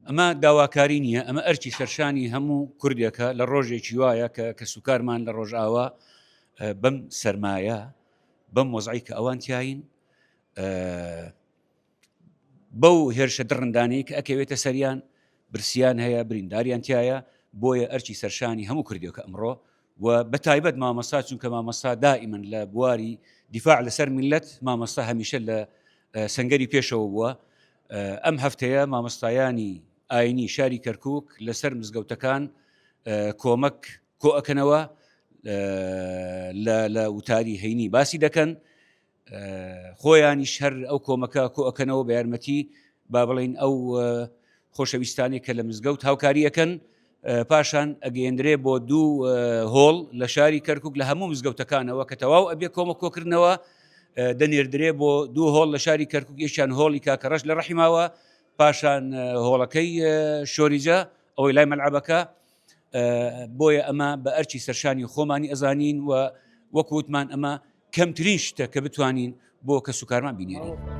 ئەمە داواکاری نییە، ئەمە ئەرکی سەرشانی هەموو کوردێکە لە ڕۆژێکی وایە کە کەسوکارمان لە ڕۆژئاوا بەم سەرمایە بەم وەزعی کە ئەوان تیاین بەو هێرشە دڕندانەی کە ئەکەوێتە سەریان برسیان هەیە برینداریان تایە بۆیە ئەرکی سەرشانی هەموو کوردێکە ئەمڕۆ و بە تایبەت مامۆستا چونکە مامۆستا دائیمەن لە بواری دیفاع لەسەر میلەت مامۆستا هەمیشە لە سنگەری پێشەوە بووە ئەم هەفتەیە مامۆستایانی ئاینی شاری کەرکک لەسەر مزگەوتەکان کۆمەک کۆئەکەنەوە لە وتاری هەینی باسی دەکەن خۆیانیش هەر ئەو کۆمەکە کۆئەکەنەوە بە یارمەتی با بڵین ئەو خۆشەویستانی کە لە مزگەوت هاوکاریەکەن پاشان ئەگەیەندرێ بۆ دوو هۆڵ لە شاری کەرکک لە هەموو مزگەوتەکانەوە کە تەواو ئەبێ کۆمە کۆکردنەوە دەنێردرێ بۆ دوو هۆڵ لە شاری کەرکک یەکیان هۆڵی کاکەڕەش لە ڕەحیماوە پاشان هۆڵەکەی شۆریجە ئەوەی لای مەلعەبەکە بۆیە ئەمە بە ئەرکی سەرشانی خۆمانی ئەزانین و وەکوتمان ئەمە کەمترین شتە کە بتوانین بۆ کەسوکارمان بینێرین.